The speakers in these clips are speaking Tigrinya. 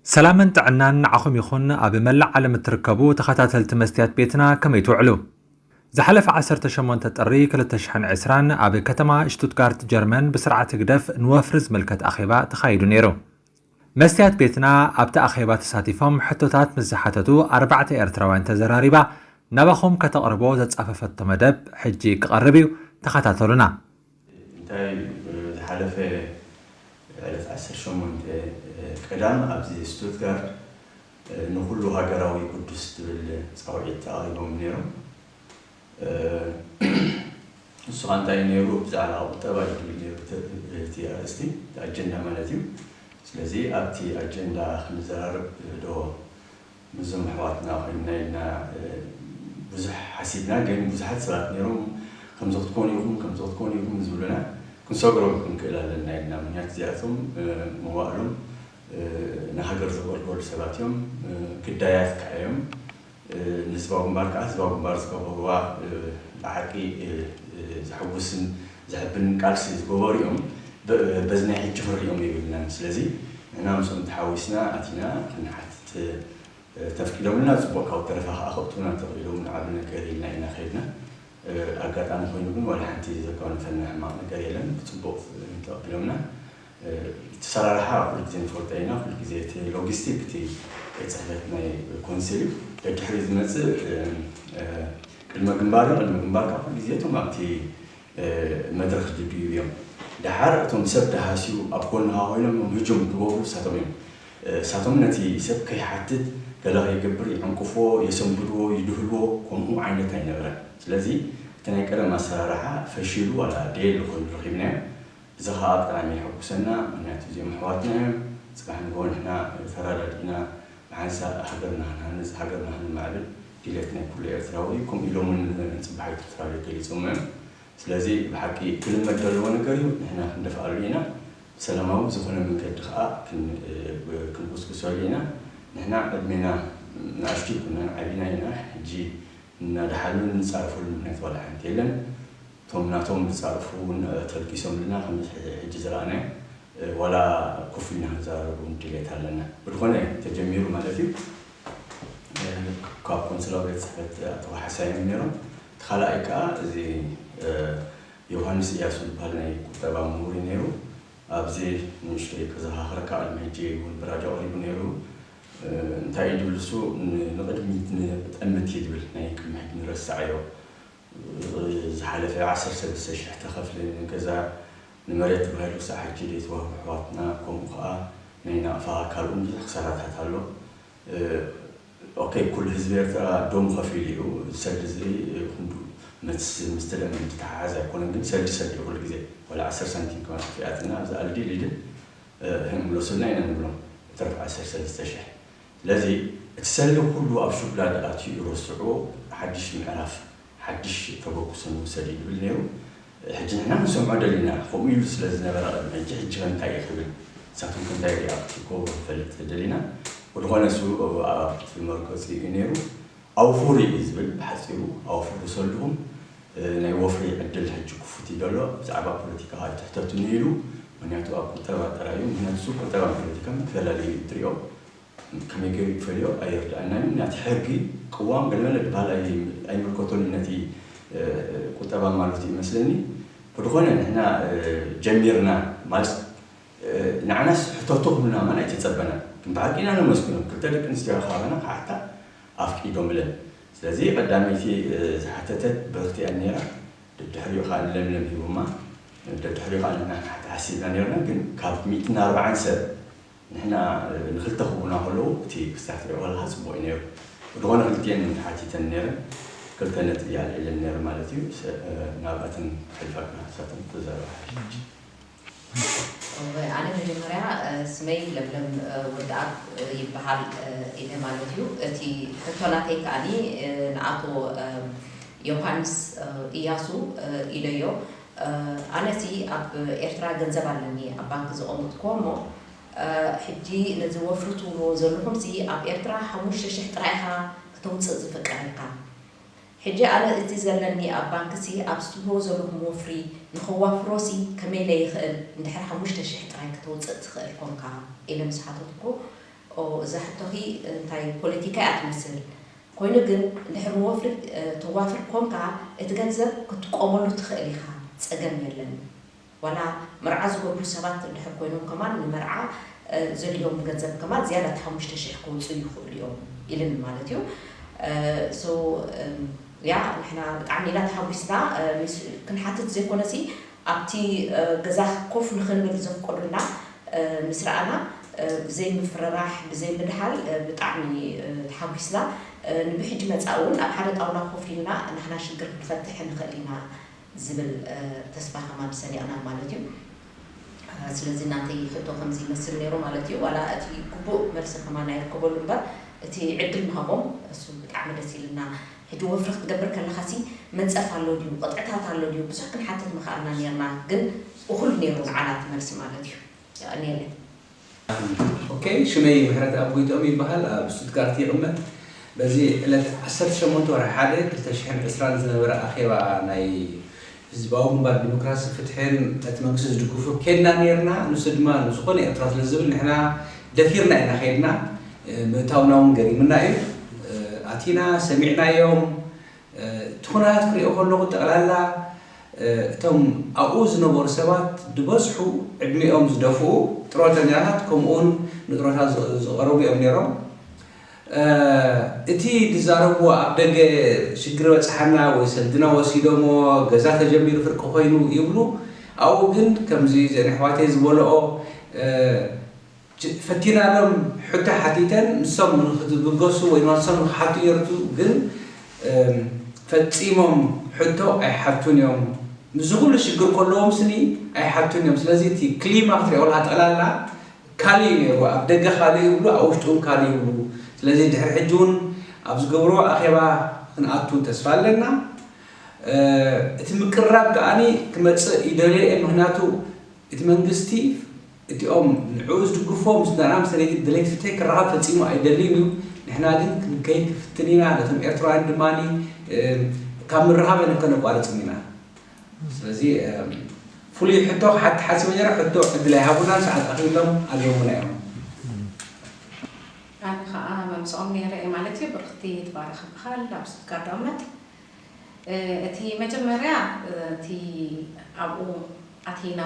ሰላምን ጥዕናን ንዓኹም ይኹን። ኣብ መላእ ዓለም እትርከቡ ተኸታተልቲ መስትያት ቤትና ከመይ ትውዕሉ? ዝሓለፈ ዓሰርተ ሸሞንተ ጥሪ ክልተ ሽሕን ዕስራን ኣብ ከተማ ሽቱትጋርት ጀርመን ብስርዓት ህግደፍ ንወፍሪ ዝምልከት ኣኼባ ተኻይዱ ነይሩ። መስትያት ቤትና ኣብቲ ኣኼባ ተሳቲፎም ሕቶታት ምስ ዝሓተቱ ኣርባዕተ ኤርትራውያን ተዘራሪባ ናባኹም ከተቕርቦ ዘጻፈፈቶ መደብ ሕጂ ክቐርብ እዩ። ተኸታተሉና። እንታይ ዝሓለፈ ዕለት ዓሰርተ ሸሞንተ ቀዳም ኣብዚ ስቱትጋርት ንኹሉ ሃገራዊ ቅዱስ ትብል ጻውዒት ኣቕሪቦም ነይሮም። ንሱ ኸኣ እንታይ ነይሩ? ብዛዕባ ቁጠባ እዩ ዝብል ነይሩ እቲ እቲ ኣርእስቲ፣ እቲ ኣጀንዳ ማለት እዩ። ስለዚ ኣብቲ ኣጀንዳ ክንዘራረብ ዶ ምስዞም ኣሕዋትና ኮይንና ኢልና ብዙሕ ሓሲብና፣ ግን ብዙሓት ሰባት ነይሮም፣ ከምዚ ክትኮኑ ኢኹም፣ ከምዚ ክትኮኑ ኢኹም ዝብሉና፣ ክንሰግሮም ክንክእል ኣለና ኢልና። ምክንያቱ እዚኣቶም መዋእሎም ንሃገር ዘገልገሉ ሰባት እዮም፣ ግዳያት ከዓ እዮም። ንህዝባዊ ግንባር ከዓ ህዝባዊ ግንባር ዝገበርዋ ብሓቂ ዘሕጉስን ዘሕብንን ቃልሲ ዝገበሩ እዮም። በዚ ናይ ሕጂ ክንሪኦም የብልናን። ስለዚ ንሕና ምስኦም ተሓዊስና ኣቲና ክንሓትት ተፍቂዶምልና፣ ጽቡቕ፣ ካብ ተረፋ ከዓ ከእትዉና እንተኽኢሎም ንዓቢ ነገር ኢልና ኢና ከይድና። ኣጋጣሚ ኮይኑ ግን ዋላ ሓንቲ ዘጓነፈና ሕማቕ ነገር የለን። ብጽቡቕ ተቐቢሎምና። እቲ ሰራርሓ ኩሉ ግዜ ንፈልጦ ኢና። ኩሉ ግዜ እቲ ሎጂስቲክ፣ እቲ ቤት ጽሕፈት ናይ ኮንስል እዩ። ደድሕሪ ዝመጽእ ቅድመ ግንባር እዩ። ቅድመ ግንባር ከዓ ኩሉ ግዜ እቶም ኣብቲ መድረኽ ድድዩ እዮም። ደሓር እቶም ሰብ ደሃስዩ ኣብ ጎንኻ ኮይኖም ምህጆም ዝገብሩ እሳቶም እዮም። እሳቶም ነቲ ሰብ ከይሓትት ገለ ከይገብር ይዕንቅፍዎ፣ የሰንብድዎ፣ ይድህልዎ፣ ከምኡ ዓይነት ኣይነበረን። ስለዚ እቲ ናይ ቀደም ኣሰራርሓ ፈሺሉ ዋላ ደየለ ኮይኑ ረኺብናዮ። እዚ ኸኣ ብጣዕሚ የሐጉሰና፣ ምኽንያቱ እዚኦም ኣሕዋትና እዮም። ጽባሕ ንግሆ ንሕና ተረዳዲእና ብሓንሳእ ሃገርና ክንሃንጽ፣ ሃገርና ክንማዕብል ድሌት ናይ ኩሉ ኤርትራዊ እዩ። ከምኡ ኢሎም እውን ንጽባሒት ኤርትራዊ ገሊጾም እዮም። ስለዚ ብሓቂ ክልመድ ዘለዎ ነገር እዩ። ንሕና ክንደፍኣሉ ኢና። ብሰላማዊ ብዝኾነ መንገዲ ኸኣ ክን-፣ ክንጉስጉሰሉ ኢና። ንሕና ዕድሜና ንኣሽቱ ኣይኮናን፣ ዓቢና ኢና። ሕጂ እናደሓሉን እንጻረፈሉን ምኽንያት ዋላ ሓንቲ የለን። እቶም ናቶም ዝጻረፉ እውን ተልጊሶምልና፣ ከም ሕጂ ዝረኣናዮ፣ ዋላ ኮፍ ኢልና ክንዘራረብ እውን ድሌት ኣለና። ብዝኾነ ተጀሚሩ ማለት እዩ። ካብ ኮንስላዊ ቤት ጽሕፈት ኣቶ ካሕሳይ እዮም ነይሮም። እቲ ካልኣይ ከኣ እዚ ዮሃንስ እያሱ ዝበሃል ናይ ቁጠባ ምሁር እዩ ነይሩ። ኣብዚ ንእሽተይ ከዘኻኽረካ፣ ቅድሚ ሕጂ እውን ብራድዮ ቀሪቡ ነይሩ። እንታይ እዩ ዝብል እሱ? ን-፣ ንቕድሚት ንጠምት እዩ ዝብል፣ ናይ ቅድሚ ሕጂ ንረሳዓዮ። ዝሓለፈ ዓሰርተ ሰለስተ ሽሕ ተኸፍለ ንገዛ ንመሬት ተባሂሉ ክሳዕ ሕጂ ዘይተዋህቡ ኣሕዋትና፣ ከምኡ ከኣ ናይ ናቕፋ ካልኡን ብዙሕ ክሳራታት ኣሎ። ኦኬ፣ ኩሉ ህዝቢ ኤርትራ ደሙ ከፊሉ እዩ። ሰልዲ እዚ ክንዱ መትስ ምስ ተደመ ዝተሓሓዝ ኣይኮነን፣ ግን ሰልዲ ሰልዲ እዩ ኩሉ ግዜ። ዋላ ዓሰርተ ሳንቲም ከማን ከፊኣትና ኣብዚ ኣልዲ ሊድን ህምለሱልና ኢና ንብሎም። ብተረፍ ዓሰርተ ሰለስተ ሽሕ። ስለዚ እቲ ሰልዲ ኩሉ ኣብ ሹብላድ ኣትዩ ረስዑ፣ ሓድሽ ምዕራፍ፣ ሓድሽ ተበግሶ ንውሰድ እዩ ዝብል ነይሩ። ሕጂ ንሕና ክንሰምዖ ደሊና፣ ከምኡ ኢሉ ስለ ዝነበረ ቅድሚ ሕጂ፣ ሕጂ ከ እንታይ እዩ ክብል፣ ንሳቶም ከ እንታይ ሪኣክት ክገብሩ ክንፈልጥ ደሊና። ብዝኾነ እሱ ኣብቲ መርገጺ እዩ ነይሩ። ኣውፉሩ እዩ ዝብል፣ ብሓጺሩ ኣውፉሩ ሰልድኹም፣ ናይ ወፍሪ ዕድል ሕጂ ክፉት እዩ ዘሎ። ብዛዕባ ፖለቲካ ኣይትሕተቱኒ ኢሉ፣ ምኽንያቱ ኣብ ቁጠባ ጥራይ እዩ። ምኽንያቱ እሱ ቁጠባን ፖለቲካን ብፈላለዩ እዩ ትሪኦ። ከመይ ገይሩ ይፈልዮ ኣይርድኣናን እዩ። ናቲ ሕጊ፣ ቅዋም፣ ገለመለ ዝበሃል ኣይ-፣ ኣይምልከቶን እዩ። ነቲ ቁጠባ ማለቱ ይመስለኒ። ብዝኾነ ንሕና ጀሚርና ማለት ንዓናስ ሕተቱ ክብሉና ማን ኣይተጸበናን። ግን ብሓቂ ኢና ነመስግኖም። ክልተ ደቂ ኣንስትዮ ከባቢና ክሓታ ኣፍቂዶምለን። ስለዚ ቀዳመይቲ ዝሓተተት ብርኽቲ እያ ነይራ። ደድሕሪኡ ከኣ ንለምለም ሂቦማ። ደድሕሪኡ ከኣ ንሕና ክንሓታ ሓሲብና ነይርና። ግን ካብ ሚእትን ኣርባዓን ሰብ ንሕና ንክልተ ክህቡና ከለዉ እቲ ክስራሕ ትሪኦ ከለኻ ጽቡቕ እዩ ነይሩ። ብዝኾነ ክልቲኤን ተሓቲተን ነይረን። ክልተ ነጥቢ እያ ኣልዒለን ነይረ ማለት እዩ። ሰ-፣ ናብኣተን ክሕልፈካ ንሳተን ክዛረባ ሓይሽ። እወ፣ ኣነ መጀመርያ፣ እ፣ ስመይ ለምለም፣ እ፣ ወድኣብ፣ እ፣ ይበሃል፣ እ፣ ኢለ ማለት እዩ። እቲ ሕቶ ናተይ ከኣኒ፣ እ፣ ንኣቶ፣ እ፣ ዮሃንስ፣ እ፣ እያሱ፣ እ፣ ኢለዮ። እ፣ ኣነሲ ኣብ ኤርትራ ገንዘብ ኣለኒ ኣብ ባንክ ዘቐመጥኩዎ እሞ፣ እ፣ ሕጂ ነዚ ወፍሪ ትብልዎ ዘለኹምሲ ኣብ ኤርትራ ሓሙሽተ ሽሕ ጥራይ ኢኻ ክተውጽእ ዝፍቀደካ። ሕጂ ኣነ እቲ ዘለኒ ኣብ ባንክሲ ኣብ ዝትብልዎ ዘለኹም ወፍሪ ንኸዋፍሮሲ ከመይ ኢለ ይኽእል እንድሕር ሓሙሽተ ሽሕ ጥራይ ከተውፅእ ትኽእል ኮንካ ኢለ ምስ ሓተትኩ፣ ኦ እዛ ሕቶኺ እንታይ ፖለቲካ እያ ትመስል። ኮይኑ ግን እንድሕር ንወፍሪ ተዋፍር ኮንካ እቲ ገንዘብ ክትጥቀመሉ ትኽእል ኢኻ፣ ፀገም የለን። ዋላ መርዓ ዝገብሩ ሰባት እንድሕር ኮይኖም ከማን ንመርዓ ዘድልዮም ገንዘብ ከማን ዝያዳ እቲ ሓሙሽተ ሽሕ ከውፅኡ ይኽእሉ እዮም ኢልን ማለት እዩ። ሶ ያ ንሕና ብጣዕሚ ኢና ተሓጒስና። ክንሓትት ዘይኮነሲ ኣብቲ ገዛ ኮፍ ንኽንብል ዘፍቀዱልና ምስ ረኣና ብዘይ ምፍርራሕ ብዘይ ምድሃል ብጣዕሚ ተሓጒስና። ንብሕጂ መፃእ እውን ኣብ ሓደ ጣውላ ኮፍ ኢልና ናህና ሽግር ክንፈትሕ ንኽእል ኢና ዝብል ተስፋ ከማን ሰኒቕና ማለት እዩ። ስለዚ እናንተይ ሕቶ ከምዚ ይመስል ነይሩ ማለት እዩ። ዋላ እቲ ግቡእ መልሲ ከማን ኣይርከበሉ እምበር እቲ ዕድል ምሃቦም እሱ ብጣዕሚ ደስ ኢልና። ሕጂ ወፍሪ ክትገብር ከለኻሲ መንፀፍ ኣሎ ድዩ፣ ቅጥዕታት ኣሎ ድዩ፣ ብዙሕ ክንሓትት ምኽኣልና ነይርና። ግን እኹል ነይሩ ንዓና እቲ መልሲ ማለት እዩ። የቐንየለይ። ኦኬ፣ ሽመይ ምሕረተኣብ ጎይትኦም ይበሃል። ኣብ ስቱትጋርት ይቕመጥ። በዚ ዕለት ዓሰርተ ሸሞንተ ወርሒ ሓደ ክልተ ሽሕን ዕስራን ዝነበረ ኣኼባ ናይ ህዝባዊ ግንባር ዲሞክራሲ ፍትሕን ነቲ መንግስቲ ዝድግፉ ኬድና ነይርና። ንሱ ድማ ንዝኾነ ኤርትራ ስለ ዝብል ንሕና ደፊርና ኢና ኸይድና። ምእታውና እውን ገሪምና እዩ። ኣቲና ሰሚዕናዮም። እቲ ኩነታት ክሪኦ ከለኹ ጠቕላላ እቶም ኣብኡ ዝነበሩ ሰባት ዝበዝሑ ዕድሚኦም ዝደፍኡ ጥሮተኛታት ከምኡውን ንጥሮታ ዝቐረቡ እዮም ነይሮም። እቲ ዝዛረብዎ ኣብ ደገ ሽግር በፅሓና ወይ ሰልድና ወሲዶሞ ገዛ ተጀሚሩ ፍርቂ ኮይኑ ይብሉ። ኣብኡ ግን ከምዚ ዘን ኣሕዋተይ ዝበልኦ ፈቲናሎም ሕቶ ሓቲተን ንሶም ንክትብገሱ ወይ ንሶም ንክሓቱ ነይሩ ግን ፈፂሞም ሕቶ ኣይሓቱን እዮም። ምስዚ ኩሉ ሽግር ከለዎም ስኒ ኣይሓቱን እዮም። ስለዚ እቲ ክሊማ ክትሪኦ ከለካ ጠቕላላ ካልእ እዩ ነይሩ። ኣብ ደገ ካልእ ይብሉ፣ ኣብ ውሽጢ እውን ካልእ ይብሉ። ስለዚ ድሕሪ ሕጂ እውን ኣብ ዝገብርዎ ኣኼባ ክንኣቱ ተስፋ ኣለና። እቲ ምቅርራብ ከኣኒ ክመፅእ ይደልየ እየ። ምክንያቱ እቲ መንግስቲ እቲኦም ንዕኡ ዝድግፎ ምስ ደኣ ምስ ሰበይቲ ደለይቲ ፍትሒ ክራኸብ ፈጺሙ ኣይደልይን እዩ። ንሕና ግን ክንከይድ ክፍትን ኢና። ነቶም ኤርትራውያን ድማ ካብ ምርኻብ ኣይነከነቋርጽን ኢና። ስለዚ ፍሉይ ሕቶ ክሓቲ ሓሲበ ነይረ። ሕቶ ዕድል ኣይሃቡናን፣ ሰዓት ኣኺሎም ኣለዉና እዮም። ኣነ ከዓ መምስኦም ነይረ እየ ማለት እዩ። ብርኽቲ ትባረኽ ይበሃል ኣብ ስቱትጋርት ዳውመት። እቲ መጀመርያ እቲ ኣብኡ ኣቲና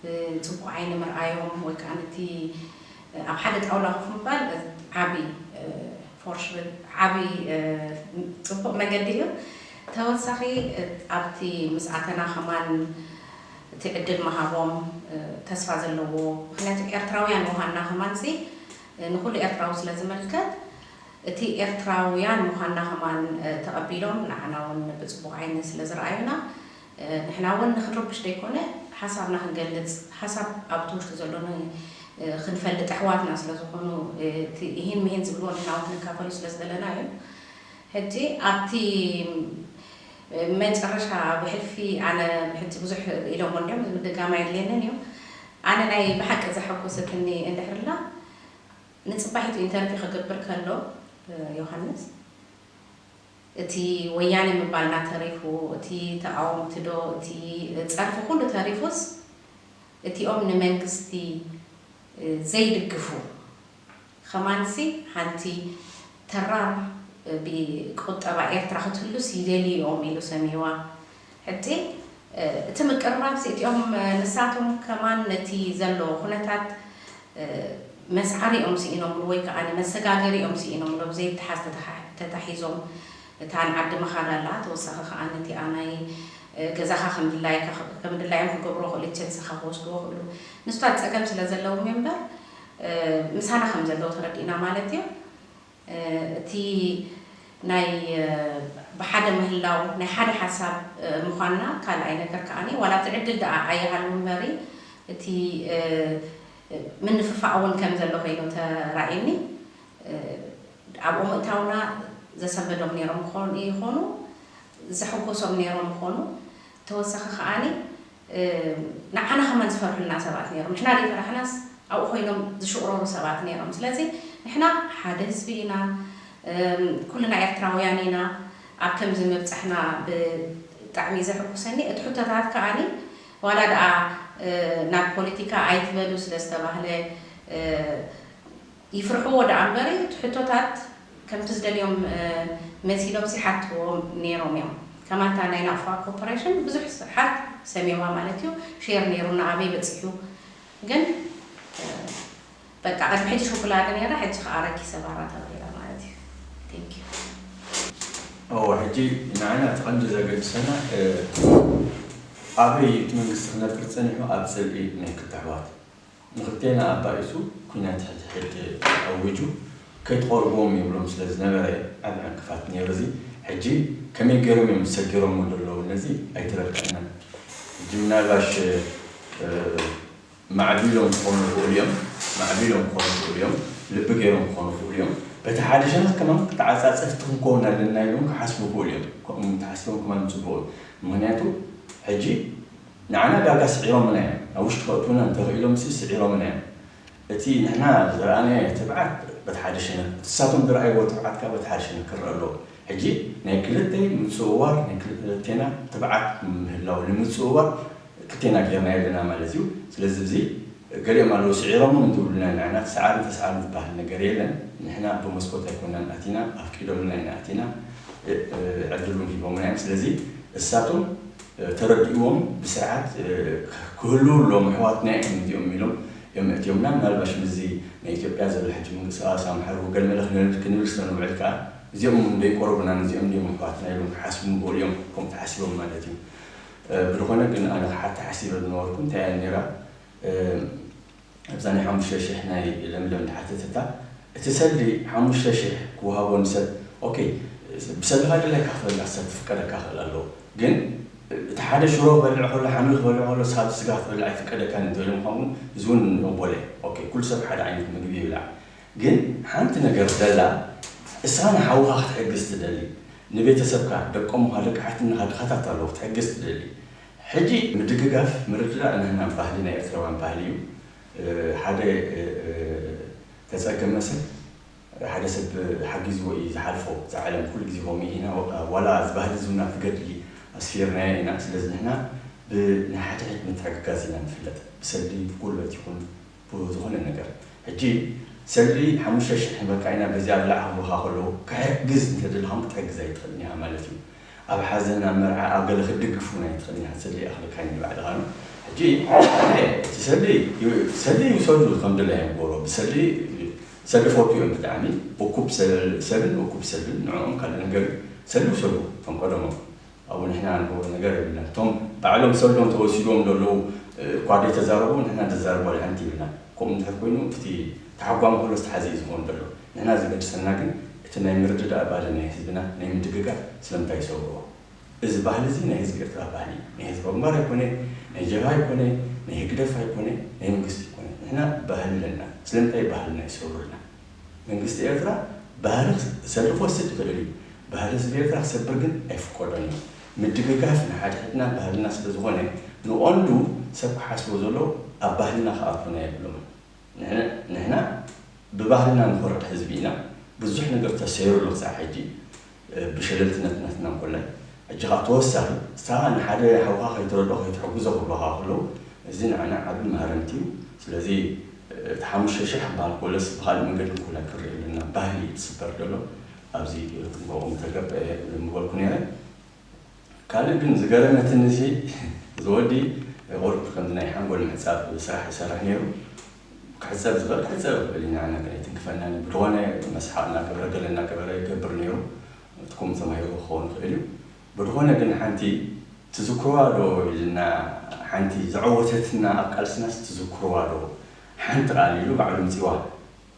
ብፅቡቕ ዓይኒ ምርኣዮም ወይ ከዓ ነቲ ኣብ ሓደ ጣውላ ኮፍ ምባል ዓቢ ፎርሽ ዓቢ ፅቡቕ መገዲ እዩ። ተወሳኺ ኣብቲ ምስ ኣተና ከማን እቲ ዕድል ምሃቦም ተስፋ ዘለዎ ምክንያቱ ኤርትራውያን ምዃንና ከማንሲ ንኹሉ ኤርትራዊ ስለ ዝምልከት እቲ ኤርትራውያን ምዃንና ከማን ተቐቢሎም ንዓና እውን ብፅቡቕ ዓይኒ ስለ ዝረኣዩና ንሕና እውን ንክንርብሽ ዘይኮነ ሓሳብና ክንገልፅ ሓሳብ ኣብቲ ውሽጢ ዘሎ ክንፈልጥ ኣሕዋትና ስለ ዝኾኑ ይህን ምሂን ዝብልዎ ንሕና እውን ክንካፈሉ ስለ ዝደለና እዩ። ሕጂ ኣብቲ መጨረሻ ብሕልፊ ኣነ ሕጂ ብዙሕ ኢሎሞ እንዲዮም ምድጋም ኣየድልየንን እዩ። ኣነ ናይ ብሓቂ ዘሐጎሰትኒ እንድሕርላ ንፅባሒቱ ኢንተርቪው ክገብር ከሎ ዮሃንስ እቲ ወያነ ምባልና ተሪፉ እቲ ተቃወምቲ ዶ እቲ ፀርፊ ኩሉ ተሪፉስ እቲኦም ንመንግስቲ ዘይድግፉ ከማንሲ ሓንቲ ተራር ብቁጠባ ኤርትራ ክትህሉስ ይደልዩ እዮም ኢሉ ሰሚዕዋ። ሕጂ እቲ ምቅርራብሲ እቲኦም ንሳቶም ከማን ነቲ ዘሎ ኩነታት መስዓሪ እዮም ስኢኖምሉ ወይ ከዓ መሰጋገሪ እዮም ስኢኖምሉ ብዘይተሓዝ ተታሒዞም እታ ንዓዲ ምኻድ ኣላ ተወሳኺ ከዓ ነቲኣ ናይ ገዛኻ ከም ድላዮም ክገብሮ ክእሉ ቸንስኻ ክወስድዎ ክእሉ ንስታት ፀገም ስለ ዘለዎም እምበር ምሳና ከም ዘለዉ ተረዲእና ማለት እዩ። እቲ ናይ ብሓደ ምህላው ናይ ሓደ ሓሳብ ምዃንና ካልኣይ ነገር ከዓኒ ዋላ እቲ ዕድል ደኣ ኣይሃሉ እምበሪ እቲ ምንፍፋቕ እውን ከም ዘሎ ኮይኑ ተራእየኒ። ኣብኡ ምእታውና ዘሰንበዶም ነይሮም ክኾኑ ይኾኑ ዘሐጎሶም ነይሮም ይኾኑ ተወሳኺ ከዓኒ ንዓና ከማን ዝፈርሑልና ሰባት ነይሮም። ንሕና ዘይፈራሕናስ ኣብኡ ኮይኖም ዝሽቕረሩ ሰባት ነይሮም። ስለዚ ንሕና ሓደ ህዝቢ ኢና፣ ኩልና ኤርትራውያን ኢና። ኣብ ከምዚ ምብጻሕና ብጣዕሚ ዘሐጉሰኒ እቲ ሕቶታት ከኣኒ ዋላ ደኣ ናብ ፖለቲካ ኣይትበሉ ስለ ዝተባህለ ይፍርሕዎ ደኣ እምበሪ እቲ ሕቶታት ከምቲ ዝደልዮም መሲሎም ሲሓትዎም ነይሮም እዮም። ከማታ ናይ ናቕፋ ኮርፖሬሽን ብዙሕ ሓት ሰሜዋ ማለት እዩ ሼር ነይሩ ንኣበይ በፂሑ ግን በቃ ቅድሚ ሕጂ ሸኩላደ ነይራ ሕጂ ከዓ ረኪሰ ባራ ተቐይራ ማለት እዩ። Thank you። እዎ ሕጂ ንዓና እቲ ቀንዲ ዘገድሰና ኣበይ እቲ መንግስቲ ክነብር ፀኒሑ ኣብ ፅልኢ ናይ ክልተ ኣሕዋት ንክልቴና ኣባኢሱ ኩናት ሕድሕድ ኣዊጁ ከይትቐርብዎም ይብሎም ስለ ዝነበረ ዓብ ዕንቅፋት ነይሩ እዚ ሕጂ ከመይ ገይሮም እዮም ሰጊሮሞ ዘለዉ ነዚ ኣይተረድአናን ሕጂ ምናልባሽ ማዕቢሎም ክኾኑ ይኽእሉ እዮም፣ ማዕቢሎም ክኾኑ ይኽእሉ እዮም፣ ልቢ ገይሮም ክኾኑ ይኽእሉ እዮም። በቲ ሓደ ሸነኽ ከማን ተዓፃፀፍቲ ክንከውን ኣለና ኢሎም ክሓስቡ ይኽእሉ እዮም። ከምኡ ተሓሲቦም ከማን ፅቡቕ እዩ። ምኽንያቱ ሕጂ ንዓና ዳርጋ ስዒሮምና እዮም። ናብ ውሽጢ ከእትዉና እንተኽኢሎም ሲ ስዒሮምና እዮም። እቲ ንሕና ዝረኣናዮ ትብዓት በቲ ሓደ ሸነኽ፣ እቲ ንሳቶም ዝረኣይዎ ትብዓት ከዓ በቲ ሓደ ሸነኽ ክረአ ኣለዎ። ሕጂ ናይ ክልተ ምፅውዋር ናይ ክልቴና ትብዓት ምህላው ንምፅውዋር ክልቴና ጌርናዮ ኣለና ማለት እዩ። ስለዚ እዚ ገሊኦም ኣለዉ ስዒሮሞም እንትብሉና ንሕና ተሰዓሩ ተሰዓሩ ዝበሃል ነገር የለን። ንሕና ብመስኮት ኣይኮናን ኣቲና ኣፍቂዶምልና ኢና ኣቲና ዕድል እውን ሂቦምና እዮም። ስለዚ እሳቶም ተረዲእዎም ብስርዓት ክህልዉ ኣለዎም ኣሕዋትና እዮም እዚኦም ኢሎም እዮም ኣእትዮምና። ምናልባሽ ምስዚ ናይ ኢትዮጵያ ዘሎ ሕጂ ምንቅስቃስ ኣምሓሩ ገለመለ ክንብል ስለ ንውዕል ከዓ እዚኦም እውን ዶ ይቆርቡና እዚኦም ድዮም ኣሕዋትና ኢሎም ክሓስቡ ንኽእሉ እዮም ከምኡ ተሓሲቦም ማለት እዩ። ብዝኾነ ግን ኣነ ክሓቲ ሓሲበ ዝነበርኩ እንታይ እያ ነይራ ኣብዛ ናይ ሓሙሽተ ሽሕ ናይ ለምለም ዝሓተተታ እቲ ሰልዲ ሓሙሽተ ሽሕ ክወሃቦ ንሰብ ኦኬ ብሰልድኻ ድላይ ክኸፍለልካ ሰብ ክፍቀደካ ክእል ኣለዎ ግን እቲ ሓደ ሽሮ ክበልዕ ከሎ ሓምሊ ክበልዕ ከሎ ሳብ ስጋ ክትበልዕ ኣይፍቀደካን እንተኢሎም ከምኡ እዚ እውን ንቕበሎ እየ ኦኬ ኩሉ ሰብ ሓደ ዓይነት ምግቢ ይብላዕ ግን ሓንቲ ነገር ደላ እስኻ ንሓውኻ ክትሕግዝ ትደሊ ንቤተሰብካ ደቆምኻ ደቂ ሓትንኻ ድኻታት ኣለዉ ክትሕግዝ ትደሊ ሕጂ ምድግጋፍ ምርድዳእ ንህና ባህሊ ናይ ኤርትራውያን ባህሊ እዩ ሓደ ተጸገመ ሰብ ሓደ ሰብ ሓጊዝዎ እዩ ዝሓልፎ እዛ ዓለም ኩሉ ግዜ ከምኡ ኢና ዋላ እዚ ባህሊ ዝውና ትገድሊ ኣስፊርናዮ ኢና ስለዚ ንሕና ብናይ ሓድሕድ ምትሕግጋዝ ኢና ንፍለጥ ብሰልዲ ብጉልበት ይኹን ብዝኾነ ነገር ሕጂ ሰልዲ ሓሙሽተ ሽሕ ንበካ ኢና በዚኣ ብላዕ ክብሉኻ ከለዉ ክሕግዝ እንተደለኻ ክትሕግዝ ኣይትኽእልን ኢኻ ማለት እዩ ኣብ ሓዘን ኣብ መርዓ ኣብ ገለ ክትድግፍ እውን ኣይትኽእልን ኢኻ ሰልዲ ይኣኽለካ እዩ ንባዕልኻ ሕጂ እቲ ሰልዲ ሰልዲ ይውሰዱ ከም ድላዮም ግበሮ ብሰልዲ ሰልዲ ፈቱ እዮም ብጣዕሚ እኩብ ሰብን እኩብ ሰልድን ንዕኦም ካልእ ነገር እዩ ሰልዲ ውሰዱ ከም ቀደሞም ኣብኡ ንሕና ንገብሮ ነገር የብልናን። እቶም ባዕሎም ሰልዶም ተወሲድዎም ዘለዉ እኳ ዘይተዛረቡ ንሕና ንዛረብ ዋላ ሓንቲ የብልናን። ከምኡ እንድሕር ኮይኑ እቲ ተሓጓሚ ከሎ ዝተሓዘ እዩ ዝኸውን ዘሎ። ንሕና ዘገድሰና ግን እቲ ናይ ምርድዳእ ባህሊ ናይ ህዝብና ናይ ምድግጋፍ ስለምንታይ ይሰብርዎ? እዚ ባህሊ እዚ ናይ ህዝቢ ኤርትራ ባህሊ እዩ። ናይ ህዝቢ ግንባር ኣይኮነ፣ ናይ ጀብሃ ኣይኮነ፣ ናይ ህግደፍ ኣይኮነ፣ ናይ መንግስቲ ኣይኮነ። ንሕና ባህሊ ኣለና። ስለምንታይ ባህልና ይሰብሩልና? መንግስቲ ኤርትራ ባህሊ ሰልዲ ክወስድ ይኽእል እዩ። ባህሊ ህዝቢ ኤርትራ ክሰብር ግን ኣይፍቀዶን እዩ። ምድግጋፍ ንሓድሕድና ባህልና ስለ ዝኾነ ንቐንዱ ሰብ ክሓስቦ ዘለዎ ኣብ ባህልና ክኣትወና የብሎምን። ንሕና ብባህልና ንኾርዕ ህዝቢ ኢና። ብዙሕ ነገር ተሰይሩ ኣሎ ክሳዕ ሕጂ ብሸለልትነት ናትና እንኮላይ ሕጂ ከዓ ተወሳኺ ንስኻ ንሓደ ሓውኻ ከይትረድኦ ከይትሕግዞ ክብሉኻ ከለዉ እዚ ንዓና ዓቢ ማህረምቲ እዩ። ስለዚ እቲ ሓሙሽተ ሽሕ ክበሃል ከሎስ ብኻልእ መንገዲ እንኮላይ ክንሪኦ ኣለና። ባህሊ እዩ ዝስበር ዘሎ። ኣብዚ ክንገብኦም ተገበ ምበልኩ ነይረ። ካልእ ግን ዝገረመትኒ እዚ ወዲ ቁሩብ ከምዚ ናይ ሓንጎል ምሕጻብ ስራሕ ይሰርሕ ነይሩ። ክሕጸብ ዝኽእል ክሕጸብ ይኽእል ኢና ነገር ኣይትንክፈናን እዩ ብዝኾነ መስሓቕ እናገበረ ገለ እናገበረ ይገብር ነይሩ እቲ ከምኡ ተማሂሩ ክኸውን ይኽእል እዩ ብዝኾነ ግን ሓንቲ ትዝክርዋ ዶ ኢልና ሓንቲ ዘዐወተትና ኣብ ቃልስናስ ትዝክርዋ ዶ ሓንቲ ቃል ኢሉ ባዕሉ ምጺዋ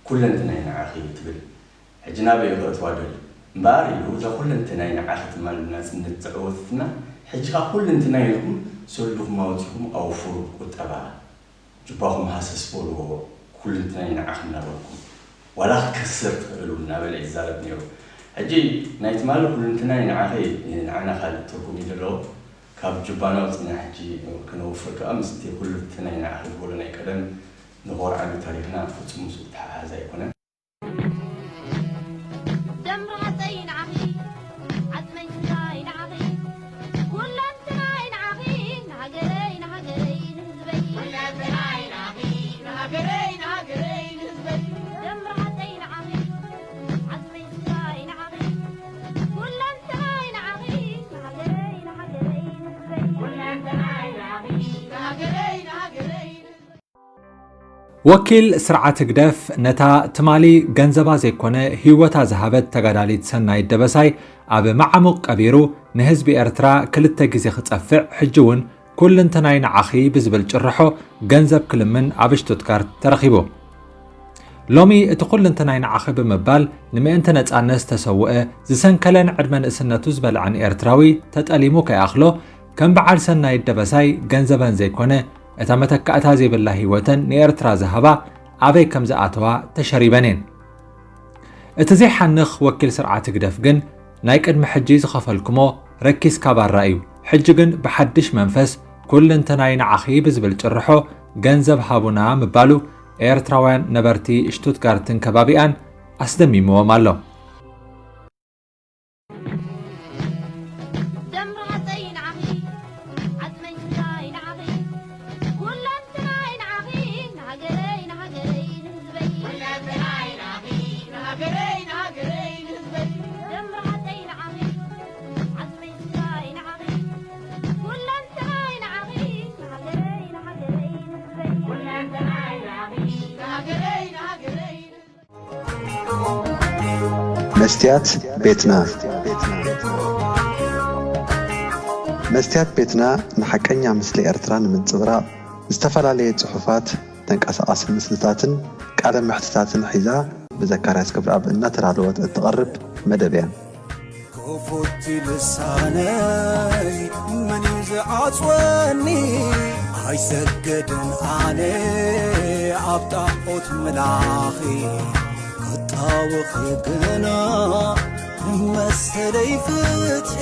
ኩለንትናይ ንዓኺ እዩ ትብል ሕጂ ናበይ እዩ ከእትዋ ደልዩ እምበኣር ኢሉ እዛ ኩለንትናይ ንዓኺ ትማል ብናጽነት ዘዐወተትና ሕጂ ከኣ ኩለንትናይ ኢልኩም ሰልድኹም ኣውጺኹም ኣውፍሩ ቁጠባ ጁባኹም ሃሰስ በልዎ ኩልንትናይ ንዓኺ እናበልኩም ዋላ ክትከስር ትኽእል እውን እናበለ ይዛረብ ነይሩ። ሕጂ ናይ ትማሊ ኩልንትናይ ንዓኺ ንዓና ካልእ ትርጉም እዩ ዘለዎ። ካብ ጁባና ኣውፂእና ሕጂ ክነውፍር ከዓ ምስቲ ኩልንትናይ ንዓኺ ዝበሎ ናይ ቀደም ንኾርዓሉ ታሪኽና ፍፁም ምስኡ ዝተሓሓዝ ኣይኮነን። ደም ርሃፀይ ንዓኺ ዓፅመይ ወኪል ስርዓት ህግደፍ ነታ ትማሊ ገንዘባ ዘይኮነ ህይወታ ዝሃበት ተጋዳሊት ሰናይት ደበሳይ ኣብ መዓሙቕ ቀቢሩ፣ ንህዝቢ ኤርትራ ክልተ ግዜ ክጸፍዕ፣ ሕጂ እውን ኩልንተናይ ንዓኺ ብዝብል ጭርሖ ገንዘብ ክልምን ኣብ ሽቱትጋርት ተረኺቡ። ሎሚ እቲ ኩልንተናይ ንዓኺ ብምባል ንምእንቲ ነጻነት ዝተሰውአ፣ ዝሰንከለን ዕድመ ንእስነቱ ዝበልዐን ኤርትራዊ ተጠሊሙ ከይኣኽሎ፣ ከም በዓል ሰናይት ደበሳይ ገንዘበን ዘይኮነ፣ እታ መተካእታ ዘይብላ ህይወተን ንኤርትራ ዝሃባ ኣበይ ከም ዝኣተዋ ተሸሪበን እየን። እቲ ዘይሓንኽ ወኪል ስርዓት ህግደፍ ግን ናይ ቅድሚ ሕጂ ዝኸፈልኩሞ ረኪስካ ባራ እዩ። ሕጂ ግን ብሓድሽ መንፈስ ኩልንተናይ ንዓኺ ብዝብል ጭርሖ ገንዘብ ሃቡና ምባሉ ኤርትራውያን ነበርቲ ሽቱትጋርትን ከባቢኣን ኣስደሚምዎም ኣሎ። ደም ርሃጸይ ንዓኺ፣ ዓጽመይ ስጋይ ንዓኺ፣ ኩለንትናይ ንዓኺ፣ ንሃገረይ ንሃገረይ ንህዝበይ። ኩለንትናይ ንዓኺ፣ ንሃገረይ ንሃገረይ ንህዝበይ። ደም ርሃጸይ ንዓኺ፣ ዓጽመይ ስጋይ ንዓኺ፣ ኩለንትናይ ንዓኺ፣ ንሃገረይ ንሃገረይ ንህዝበይ። ኩለንትናይ ንዓኺ፣ ንሃገረይ ንሃገረይ ንህዝበይ። መስትያት ቤትና። መስትያት ቤትና ንሓቀኛ ምስሊ ኤርትራ ንምንጽብራቕ፣ ዝተፈላለየ ጽሑፋት፣ ተንቀሳቓሲ ምስልታትን ቃለ መሕትታትን ሒዛ ብዘካርያስ ገብረኣብ እናተዳለወት እትቐርብ መደብ እያ። ክፉት ልሳነይ መን እዩ ዝዓጽወኒ? ኣይሰገድን ኣነ ኣብ ጣዖት ምላኺ፣ ክጣወኺ ግና መሰለይ ፍትሒ።